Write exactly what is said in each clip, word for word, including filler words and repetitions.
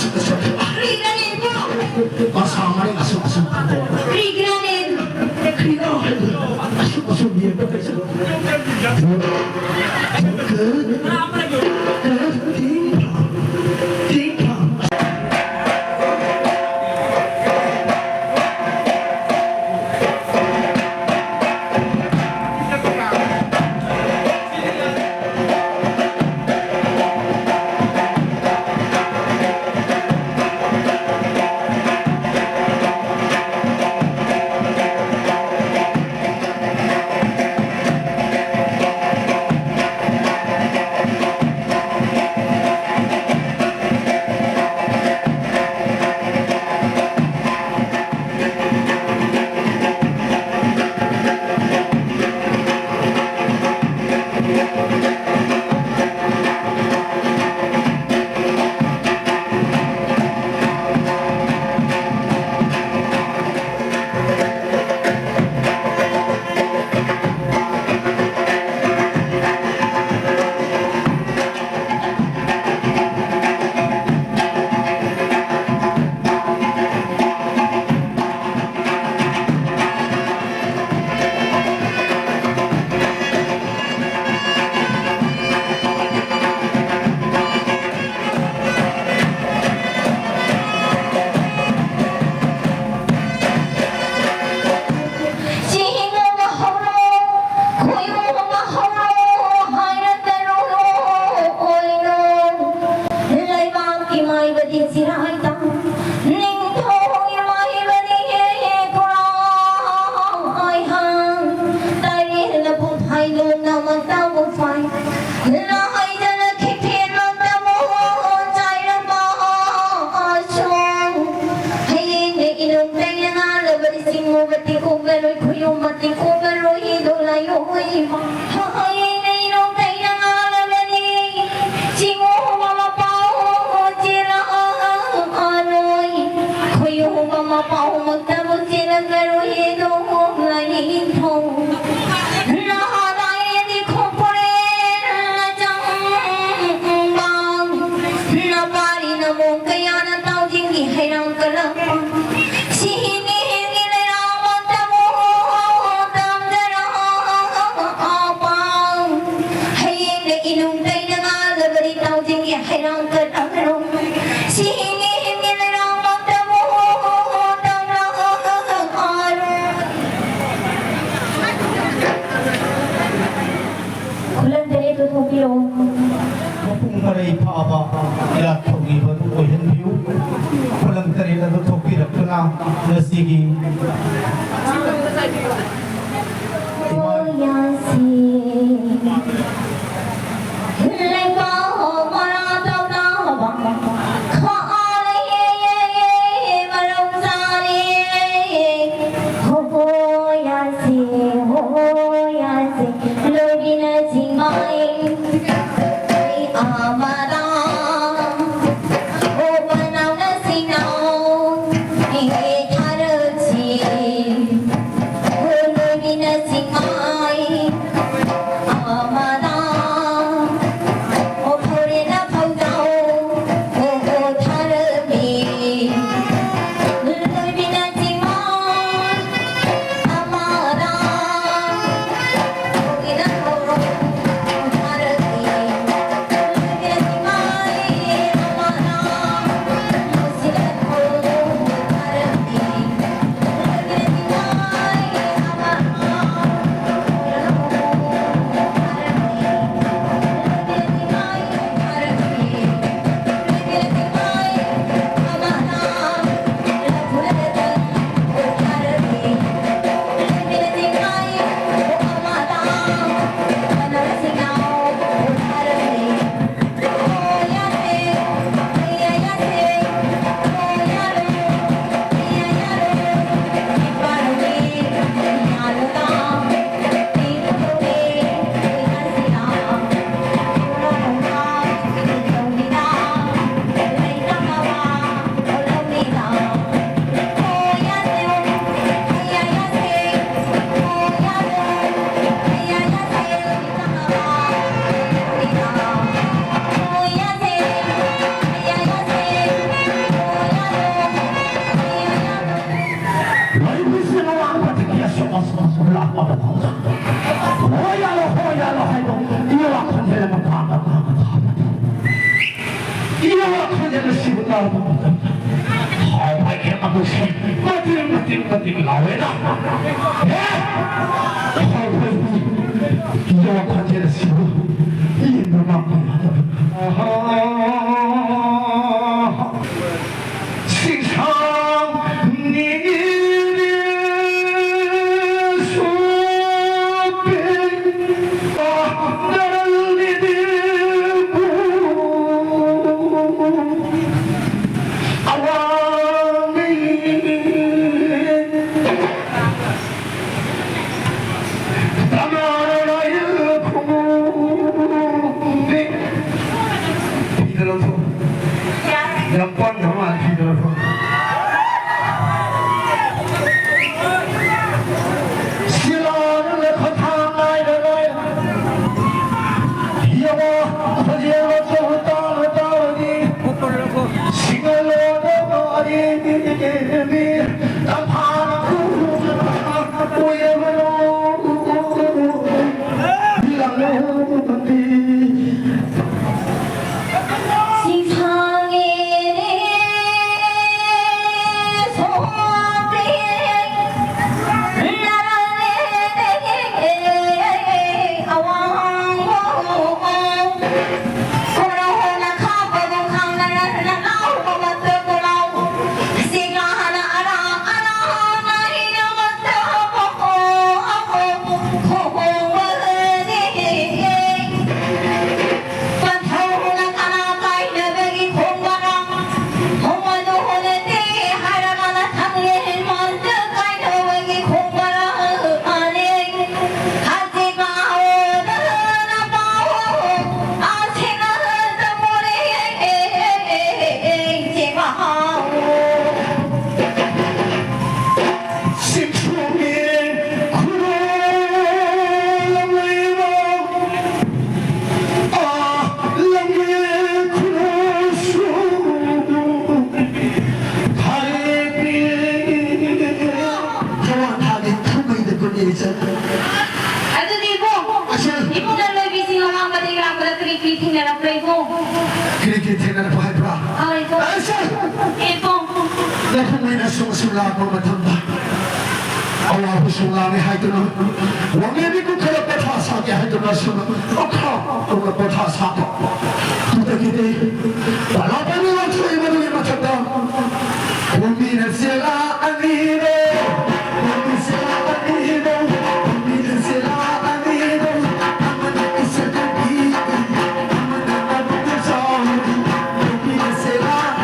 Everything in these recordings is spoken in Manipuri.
ꯀꯔꯤꯒꯤꯔꯅꯦ ꯏꯕꯨꯡ? ꯃꯁꯥ ꯃꯔꯦꯡ ꯑꯁꯨꯛ ꯑꯁꯨꯛ ꯀꯔꯤꯒꯤꯔꯅꯦ? ꯀꯔꯤꯅꯣ ꯍꯥꯏꯕ? ꯑꯁꯨꯛ ꯑꯁꯨꯛ ꯌꯦꯡꯕ ꯀꯩꯁꯨ꯫ ꯆꯤꯡ ꯑꯃ ꯍꯧꯔꯣ, ꯈꯣꯏꯌꯨꯝ ꯑꯃ ꯍꯧꯔꯣ ꯍꯥꯏꯔꯛꯀꯅꯨ ꯑꯣꯏꯅꯣ꯫ ꯂꯩꯕꯥꯛꯀꯤ ꯃꯥꯏꯕꯗꯤ ꯆꯤꯔꯥꯏ ꯇꯥꯡ, ꯅꯤꯡꯊꯧꯒꯤ ꯃꯥꯏꯕꯗꯤ ꯍꯦꯛ ꯍꯦꯛ ꯈꯨꯔꯥꯏ ꯍꯥꯡ꯫ ꯇꯥꯏꯔꯦꯜꯅ ꯄꯨꯡꯐꯥꯏ ꯂꯣꯝꯅꯃꯛꯇꯕꯨ ꯐꯥꯏ꯫ ꯂꯥꯏꯗꯅ ꯈꯤꯊꯦꯟꯃꯛꯇꯕꯨ ꯆꯥꯏꯔꯝꯕ ꯑꯁꯨꯝ꯫ ꯍꯌꯦꯡꯅ ꯏꯅꯣꯝ ꯇꯩꯅ ꯉꯥꯜꯂꯕꯗꯤ ꯆꯤꯡꯉꯨꯕꯗꯤ ꯀꯣꯛꯂꯔꯣꯏ, ꯈꯨꯌꯨꯝ ꯃꯇꯤꯛ ꯀꯣꯛꯂꯔꯣꯏ, ꯏꯗꯣ ꯂꯥꯏꯑꯣꯏ ꯏꯃꯥ꯫ ꯍꯌꯦꯡꯅ ꯏꯅꯣꯝ ꯇꯩꯅ ꯉꯥꯜꯂꯕꯗꯤ ꯆꯤꯡꯉꯨꯕ ꯃꯄꯥꯎ ꯆꯦꯜꯂꯛꯑꯔꯣꯏ꯫ ꯇꯔꯦꯠ ꯑꯗꯨ ꯊꯣꯛꯄꯤꯔꯛꯇꯨꯅ ꯉꯁꯤꯒꯤ ꯃꯇꯤꯛ ꯃꯇꯤꯛ ꯃꯇꯤꯛ ꯂꯥꯎꯋꯦꯗ꯫ ꯍꯦ! ꯈꯣꯏ ꯈꯣꯏ ꯌꯣ ꯈꯣꯟꯖꯦꯜ ꯑꯁꯤꯕꯨ ꯌꯦꯡꯕ ꯉꯝꯕ ꯌꯥꯗꯕ꯫ ꯑꯍꯥ! ꯁꯤ ꯑꯗꯨꯗꯤ ꯏꯕꯨꯡ, ꯑꯁ꯫ ꯏꯕꯨꯡꯅ ꯂꯣꯏꯕꯤꯁꯤꯡ ꯑꯋꯥꯡꯕꯗꯒꯤ ꯂꯥꯛꯄꯗ ꯀꯔꯤ ꯀꯔꯤ ꯊꯦꯡꯅꯔꯛꯄ꯭ꯔꯥ ꯏꯕꯨꯡ? ꯀꯔꯤ ꯀꯔꯤ ꯊꯦꯡꯅꯔꯛꯄ ꯍꯥꯏꯕ꯭ꯔꯥ? ꯑꯥ, ꯏꯕꯨꯡ꯫ ꯑꯁ꯫ ꯏꯕꯨꯡ꯫ ꯅꯈꯣꯏꯅ ꯑꯁꯨꯝ ꯑꯁꯨꯝ ꯂꯥꯛꯄ ꯃꯇꯝꯗ ꯑꯋꯥꯕꯁꯨ ꯂꯥꯛꯑꯦ ꯍꯥꯏꯗꯨꯅ, ꯋꯥꯡꯂꯦꯟꯕꯤꯕꯨ ꯈꯔ ꯄꯣꯊꯥ ꯁꯥꯒꯦ ꯍꯥꯏꯗꯨꯅ ꯑꯁꯨꯝ ꯑꯣꯈꯥ ꯇꯧꯅ ꯄꯣꯊꯥ ꯁꯥꯕ꯫ ꯑꯗꯨꯗꯒꯤꯗꯤ ꯄꯂꯥꯄꯅꯤ ꯂꯥꯟꯊꯣꯛꯏ꯫ ꯃꯗꯨꯒꯤ ꯃꯊꯛꯇ ꯀꯨꯝꯕꯤꯅ ꯆꯦꯜꯂꯛꯑꯅꯤꯔꯣ, ꯀꯨꯝꯕꯤ ꯆꯦꯜꯂꯛꯑꯅꯤꯔꯣ, ꯀꯨꯝꯕꯤꯅ ꯆꯦꯜꯂꯛꯑꯅꯤꯔꯣ, ꯑꯃꯅ ꯏꯁꯛ ꯀꯨꯝꯕꯤ, ꯑꯃꯅ ꯃꯕꯨꯛ ꯆꯥꯎꯕꯤ, ꯀꯨꯝꯕꯤꯅ ꯆꯦꯜꯂꯛ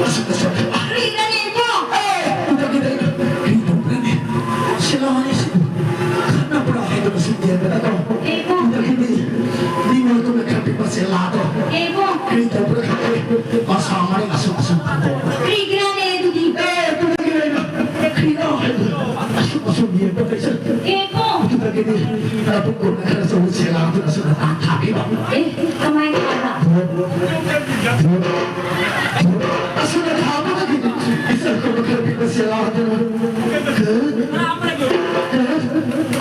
ꯑꯁꯨꯝ ꯑꯁꯨꯝ꯫ ꯀꯔꯤꯅꯣꯅꯦ ꯏꯕꯣ? ꯑꯦ, ꯎꯗꯒꯤꯗ ꯑꯩꯅ ꯀꯔꯤ ꯇꯧꯕ꯭ꯔꯅꯦ? ꯁꯤꯂꯥ ꯑꯅꯤꯁꯤꯕꯨ ꯈꯠꯅꯕ꯭ꯔꯥ ꯍꯥꯏꯗꯨꯅ ꯁꯨꯝ ꯌꯦꯡꯕꯗꯀꯣ꯫ ꯏꯕꯣ꯫ ꯎꯗꯒꯤꯗꯤ ꯅꯤꯡꯉꯣꯜꯗꯨꯅ ꯈꯔ ꯄꯤꯛꯄ ꯁꯤꯂꯥꯗꯣ꯫ ꯏꯕꯣ꯫ ꯀꯔꯤ ꯇꯧꯕ꯭ꯔꯥ ꯈꯪꯗꯦ꯫ ꯃꯁꯥ ꯃꯔꯦꯡ ꯑꯁꯨꯝ ꯑꯁꯨꯝ ꯊꯝꯕ꯫ ꯀꯔꯤꯒꯤꯔꯥꯅꯦ ꯑꯗꯨꯗꯤ? ꯑꯦ, ꯎꯗꯒꯤꯗ ꯑꯩꯅ ꯀꯔꯤꯅꯣ ꯍꯥꯏꯗꯨꯅ ꯑꯁꯨꯝ ꯑꯁꯨꯝ ꯌꯦꯡꯕꯗꯩꯁꯨ꯫ ꯏꯕꯣ꯫ ꯎꯗꯒꯤꯗꯤ ꯂꯧꯕꯨꯛ ꯀꯨꯝꯅ ꯈꯔ ꯆꯥꯎꯕ ꯁꯤꯂꯥꯗꯨꯅ ꯑꯁꯨꯝ ꯇꯥꯟꯊꯥꯕꯤꯕ꯫ ꯑꯦ, ꯀꯃꯥꯏꯅ ꯇꯧꯕ? ꯑꯁꯨꯝꯅ ꯊꯥꯕꯗꯒꯤ ꯏꯆꯜ ꯀꯧꯕ ꯈꯔ ꯄꯤꯛꯄ ꯁꯦꯂꯥꯗꯨꯅ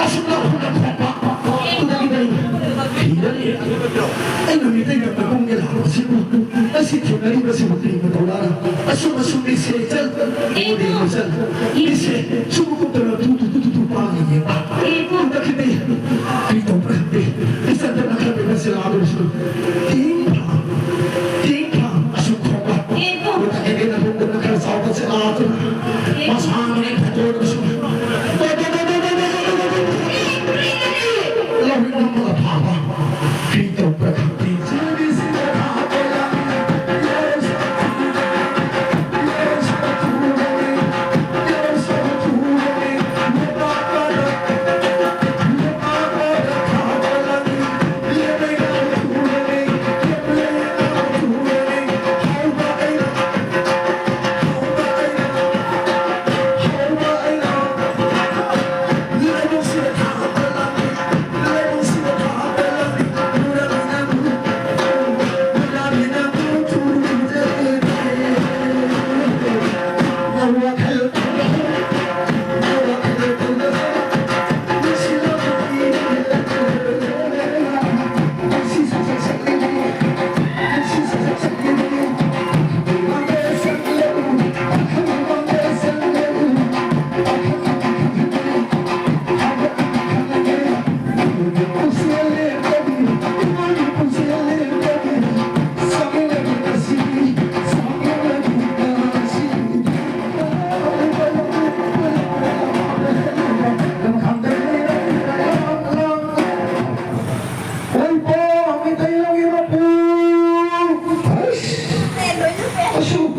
ꯑꯁꯨꯝꯅ ꯈꯨꯠꯅ ꯈꯣꯠꯄ꯫ ꯑꯗꯨꯗꯒꯤꯗꯤ ꯊꯤꯔꯅꯤ꯫ ꯑꯩꯅ ꯃꯤꯇꯩ ꯂꯝꯗ ꯀꯨꯝꯒꯦ ꯂꯥꯛꯄꯁꯤꯕꯨ ꯑꯁꯤ ꯊꯦꯡꯅꯔꯤꯕꯁꯤꯕꯨ ꯀꯔꯤ ꯃꯇꯧ ꯂꯥꯛꯑ? ꯑꯁꯨꯝ ꯑꯁꯨꯝ ꯏꯁꯦ ꯏꯆꯜ, ꯏꯕꯨꯡ ꯏꯆꯜ, ꯏꯁꯦ ꯁꯨꯝ ꯀꯨꯝꯗꯅ ꯇꯨ ꯇꯨ ꯇꯨ ꯇꯨ ꯇꯨ ꯄꯥꯡꯉꯤ ꯌꯦꯡꯕ꯫ ꯏꯕꯨꯡ꯫ ꯍꯟꯗꯛꯀꯤꯗꯤ ꯀꯔꯤ ꯇꯧꯕ꯭ꯔꯥ ꯈꯪꯗꯦ꯫ ꯏꯆꯟꯗ ꯅꯈꯔ ꯄꯤꯛꯄ ꯁꯦꯂꯥꯗꯨꯅꯁꯨ ꯇꯤꯡ ꯊꯥꯡ, ꯇꯤꯡ ꯊꯥꯡ ꯑꯁꯨꯛ ꯈꯣꯡꯕ꯫ ꯏꯕꯨꯡ꯫ ꯃꯊꯛꯇꯒꯤ ꯅꯕꯨꯡꯗꯨꯅ ꯈꯔ ꯆꯥꯎꯕ ꯁꯦꯂꯥꯗꯨꯅ ꯃꯁꯥ ꯃꯔꯦꯡ ꯐꯠꯇꯣꯛꯑꯒꯁꯨ ꯂꯧꯔꯤ ꯅꯝꯃꯒ ꯐꯥꯕ꯫ ꯀꯔꯤ ꯇꯧꯕ꯭ꯔꯥ ꯈꯪꯗꯦ꯫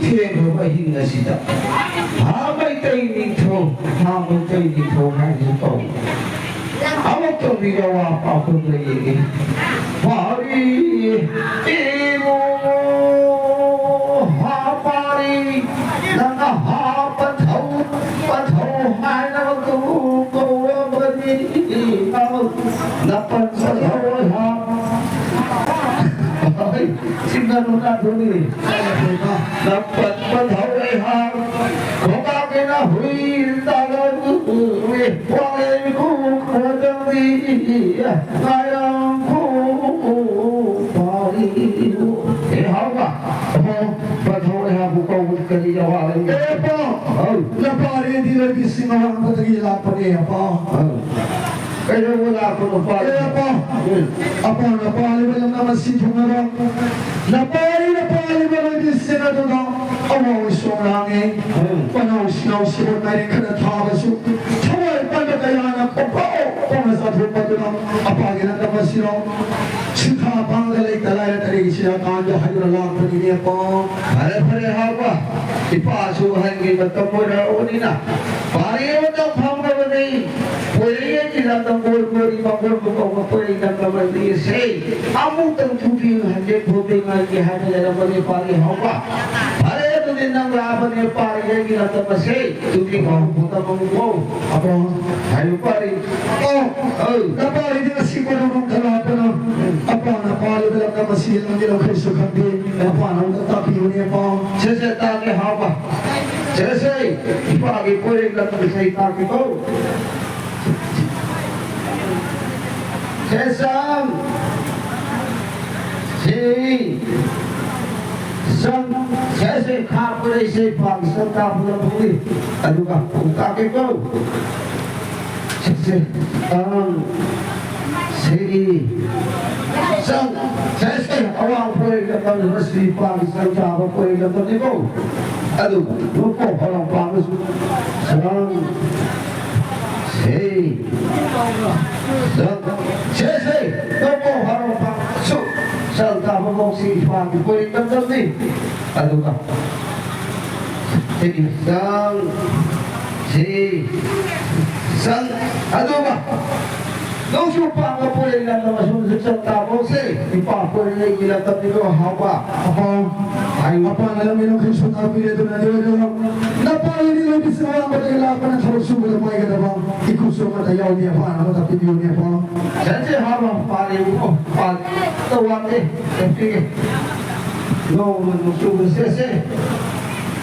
ꯊꯦꯡꯈ꯭ꯔꯕ ꯑꯍꯤꯡ ꯑꯁꯤꯗ ꯍꯥ ꯃꯩꯇꯩ ꯅꯤꯡꯊꯧ, ꯍꯥ ꯃꯩꯇꯩ ꯅꯤꯡꯊꯧ ꯍꯥꯏꯅ ꯀꯧꯏ꯫ ꯑꯃꯨꯛꯇꯪꯗꯤ ꯌꯥꯋꯥ ꯄꯥꯎꯈꯨꯝꯗ ꯌꯦꯡꯉꯤ꯫ ꯄꯥꯔꯤ ꯏꯕꯨꯡꯉꯣ, ꯍꯥ ꯄꯥꯔꯤ, ꯅꯪꯅ ꯍꯥ ꯄꯟꯊꯧ, ꯄꯟꯊꯧ ꯍꯥꯏꯅ ꯀꯧꯔꯕꯅꯤ꯫ ꯅꯄꯟ ꯄꯟꯊꯧ ꯍꯥ꯫ ꯁꯤꯡꯒꯅꯨ ꯅꯥꯊꯨꯅꯤ꯫ ꯅꯄꯠꯄ ꯊꯧꯔꯦ ꯍꯥ꯫ ꯈꯣꯡꯀꯥꯞꯀꯤꯅ ꯍꯨꯏ ꯇꯥꯒꯜ ꯎꯏ꯫ ꯋꯥꯡꯂꯦꯟ ꯈꯨ ꯈꯣꯡꯖꯪꯗꯤ ꯉꯥꯏꯔꯝ ꯈꯨ ꯄꯥꯔꯤ꯫ ꯑꯦ ꯍꯥꯎꯕ꯫ ꯑꯄꯣ, ꯄꯠ ꯊꯧꯔꯦ ꯍꯥꯕꯨ ꯀꯧꯕ ꯀꯔꯤ ꯑꯋꯥ ꯂꯩꯒꯦ? ꯑꯦ ꯑꯄꯣ꯫ ꯑꯧ꯫ ꯅꯄꯥꯔꯤꯗꯤ ꯂꯩꯕꯤꯁꯤꯡ ꯑꯋꯥꯡꯕꯗꯒꯤ ꯂꯥꯛꯄꯅꯦ ꯑꯄꯣ꯫ ꯑꯧ꯫ ꯀꯩꯗꯧꯕ ꯂꯥꯛꯄꯅꯣ, ꯄꯥꯔꯤ? ꯑꯦ, ꯑꯄꯥ꯫ ꯎꯝ꯫ ꯑꯄꯥꯅ ꯄꯥꯜꯂꯤꯕ ꯂꯝꯗꯝ ꯑꯁꯤ ꯊꯨꯡꯅꯕ, ꯅꯄꯥꯅ ꯄꯥꯜꯂꯤꯕ ꯂꯝꯗꯝꯁꯤꯡ ꯑꯗꯨꯗ ꯑꯋꯥꯡ ꯁꯣꯡ ꯂꯥꯡꯉꯤ꯫ ꯎꯝ꯫ ꯃꯅꯥꯎ ꯁꯤꯅꯥꯎ ꯁꯤꯕ ꯃꯥꯏꯔꯦꯟ ꯈꯔ ꯊꯥꯕꯁꯨ, ꯊꯋꯥꯏ ꯄꯥꯟꯕ ꯀꯌꯥꯅ ꯄꯣꯛꯄ ꯄꯣꯛꯅ ꯆꯥꯊꯣꯛꯄꯗꯨꯅ ꯑꯄꯥꯒꯤ ꯂꯝꯗꯝ ꯑꯁꯤꯗ ꯁꯤꯟꯊꯥ ꯄꯥꯡꯒ ꯂꯩꯇ ꯂꯥꯏꯔ ꯇꯔꯦꯠꯁꯤꯅ ꯀꯥꯟꯗ ꯍꯥꯏꯗꯨꯅ ꯂꯥꯛꯄꯅꯤꯅꯦ, ꯑꯄꯥ꯫ ꯐꯔꯦ, ꯐꯔꯦ, ꯍꯥꯎꯕ꯫ ꯏꯄꯥꯁꯨ ꯑꯍꯟꯒꯤ ꯃꯇꯝ ꯑꯣꯏꯔꯛꯑꯕꯅꯤꯅ, ꯄꯥꯔꯤ ꯑꯃꯇ ꯐꯝꯂꯕꯅꯤ꯫ ꯄꯣꯏꯔꯩꯒꯤ ꯂꯝꯗꯝ ꯀꯣꯏ ꯀꯣꯏꯔꯤ ꯃꯪꯒꯣꯜꯕꯨ ꯀꯧꯕ ꯄꯣꯏꯔꯩ ꯂꯝꯗꯝ ꯑꯁꯤ ꯑꯃꯨꯛꯇꯪ ꯊꯨꯕꯤꯌꯨ ꯍꯟꯗꯦ ꯊꯣꯛꯄꯤꯉꯥꯏꯒꯤ ꯍꯥꯏꯅ ꯂꯩꯔꯝꯕꯅꯤ ꯄꯥꯔꯤ ꯍꯥꯎꯕ꯫ ꯐꯔꯦ, ꯑꯗꯨꯗꯤ ꯅꯪ ꯂꯥꯛꯑꯕꯅꯦ ꯄꯥꯔꯤ ꯑꯩꯒꯤ ꯂꯝꯗꯝ ꯑꯁꯤ ꯊꯨꯕꯤ ꯀꯧꯕ ꯇꯝꯃꯨꯀꯣ꯫ ꯑꯄꯣ꯫ ꯍꯥꯏꯌꯨ ꯄꯥꯔꯤ꯫ ꯑꯄꯣ꯫ ꯑꯧ꯫ ꯅꯄꯥꯔꯤꯗꯤ ꯉꯁꯤ ꯀꯣꯏꯔꯨꯝ ꯈꯔ ꯂꯥꯛꯄꯅ꯫ ꯑꯄꯥꯅ ꯄꯥꯜꯂꯤꯕ ꯂꯝꯗꯝ ꯑꯁꯤ ꯂꯝꯒꯤ ꯂꯝꯈꯩꯁꯨ ꯈꯪꯗꯦ꯫ ꯑꯄꯥꯅ ꯑꯃꯨꯛꯇ ꯇꯥꯛꯄꯤꯌꯨꯅꯦ ꯑꯄꯥ꯫ ꯁꯦ, ꯁꯦ, ꯇꯥꯒꯦ ꯍꯥꯎꯕ꯫ ꯁꯦ, ꯁꯦ, ꯏꯄꯥꯒꯤ ꯄꯣꯏꯔꯩ ꯂꯝꯗꯝ ꯏꯁꯩ ꯇꯥꯛꯀꯦꯀꯣ꯫ ꯁꯦ, ꯁꯪ꯫ ꯁꯤ꯫ ꯁꯪ꯫ ꯁꯦ, ꯁꯦ, ꯈꯥ ꯄꯣꯏꯔꯩ ꯏꯁꯩ ꯄꯥꯒꯤ ꯁꯪ ꯇꯥꯛꯄ ꯂꯝꯐꯨꯗꯤ꯫ ꯑꯗꯨꯒ ꯑꯃꯨꯛ ꯇꯥꯛꯀꯦꯀꯣ꯫ ꯁꯦ, ꯁꯦ, ꯑꯪ꯫ ꯁꯦ꯫ ꯁꯪ꯫ ꯁꯦ, ꯁꯦ, ꯑꯋꯥꯡ ꯄꯣꯏꯔꯩ ꯂꯝꯗꯝ ꯁꯤ ꯄꯥꯒꯤ ꯁꯪ ꯇꯥꯕ ꯄꯣꯏꯔꯩ ꯂꯝꯗꯝꯅꯤꯀꯣ꯫ ꯑꯗꯨ ꯅꯨꯄꯥ ꯍꯔꯥꯎ ꯄꯥꯝꯕꯁꯨ ꯁꯪ꯫ ꯁꯦ꯫ ꯁꯪ꯫ ꯁꯦ, ꯁꯦ, ꯅꯨꯄꯥ ꯍꯔꯥꯎ ꯄꯥꯝꯕꯁꯨ ꯁꯪ ꯇꯥꯕ ꯃꯧꯁꯤ ꯏꯄꯥꯒꯤ ꯄꯣꯏꯔꯩ ꯂꯝꯗꯝꯅꯤ꯫ ꯑꯗꯨꯒ ꯁꯤ ꯆꯪ꯫ ꯁꯤ ꯆꯪ꯫ ꯑꯗꯨꯒ ꯅꯣꯡꯁꯨ ꯄꯥꯡꯒ ꯄꯨꯔꯦ ꯂꯝꯗꯝ ꯑꯁꯨꯝ ꯆꯠ ꯇꯥꯕꯁꯦ꯫ ꯏꯄꯥ ꯄꯨꯔꯦ ꯂꯩꯒꯤ ꯂꯝꯗꯝꯅꯤꯗꯣ ꯍꯥꯎꯕ꯫ ꯑꯄꯥ, ꯍꯥꯏ꯫ ꯑꯄꯥꯅ ꯂꯝꯃꯤ ꯂꯝꯈꯩ ꯁꯨꯝ ꯇꯥꯛꯄꯤꯔꯦ꯫ ꯑꯗꯨꯅ ꯅꯤꯔꯣꯏꯗꯕ ꯅꯄꯥꯒꯤꯗꯤ ꯂꯣꯏꯕꯤꯁꯤꯡ ꯑꯋꯥꯡꯕꯗꯒꯤ ꯂꯥꯛꯄꯅ ꯊꯕꯛ ꯁꯨꯕꯗ ꯄꯥꯏꯒꯗꯕ ꯏꯈꯨꯠꯁꯨ ꯑꯃꯠꯇ ꯌꯥꯎꯗꯦ꯫ ꯑꯄꯥꯅ ꯑꯃ ꯇꯥꯛꯄꯤꯕꯤꯌꯨꯅꯦ ꯑꯄꯥ꯫ ꯁꯟꯁꯦ ꯍꯥꯕ ꯄꯥꯜꯂꯦꯕꯀꯣ꯫ ꯄꯥꯜ ꯇꯧꯋꯥꯠꯂꯦ꯫ ꯇꯧꯕꯤꯒꯦ꯫ ꯅꯣꯡꯃ ꯅꯣꯡꯆꯨꯕꯁꯦ ꯁꯦ꯫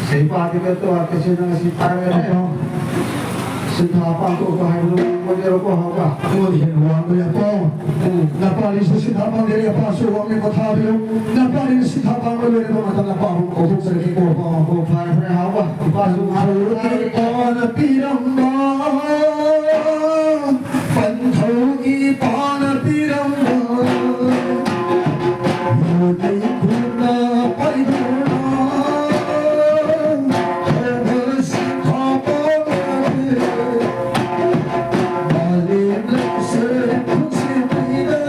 ꯁꯦ ꯄꯥꯗꯤ ꯀꯠꯇꯣ ꯋꯥꯠꯂꯦ ꯁꯦ ꯅꯪ ꯁꯤ ꯄꯥꯔꯒꯅꯦ꯫ ꯁꯤꯟꯊꯥ ꯄꯥꯡꯊꯣꯛꯄ ꯍꯥꯏꯕꯗꯨ ꯑꯣꯏꯗꯣꯏꯔꯣꯀꯣ ꯍꯥꯎꯕ꯫ ꯑꯩꯉꯣꯟꯗ ꯍꯦꯟꯅ ꯋꯥꯡꯕ ꯌꯥꯏ ꯑꯄꯥ꯫ ꯎꯝ꯫ ꯅꯄꯥꯅꯤꯁꯨ ꯁꯤꯟꯊꯥ ꯄꯥꯡꯊꯣꯛꯑꯦ ꯑꯄꯥꯁꯨ ꯋꯥꯡꯅ ꯄꯣꯊꯥꯕꯤꯌꯨ꯫ ꯅꯄꯥꯅꯤꯅ ꯁꯤꯟꯊꯥ ꯄꯥꯡꯕ ꯂꯣꯏꯔꯕ ꯃꯇꯝꯗ ꯑꯄꯥꯕꯨ ꯀꯧꯊꯣꯛꯆꯔꯒꯦꯀꯣ ꯑꯄꯥ꯫ ꯑꯣ ꯐꯔꯦ ꯐꯔꯦ ꯍꯥꯎꯕ꯫ ꯏꯄꯥꯁꯨ ꯍꯧꯔꯛꯏ ꯏꯄꯥꯅ ꯄꯤꯔꯝꯕ ꯄꯟꯊꯧ ꯏꯄꯥꯅ ꯄꯤꯔꯝꯕ ꯌꯣꯠꯂꯩ ꯈꯨꯟꯅ ꯄꯥꯏꯗꯨꯅ ꯍꯧꯕ ꯁꯤꯟꯊꯥ ꯄꯥꯡꯂꯕꯤ ꯃꯥꯂꯦꯝ ꯂꯩꯁꯦ ꯈꯨꯠꯁꯦꯝꯕꯤꯗ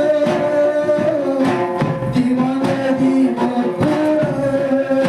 ꯏꯃꯥꯅ ꯏꯃꯥ ꯄꯨꯔ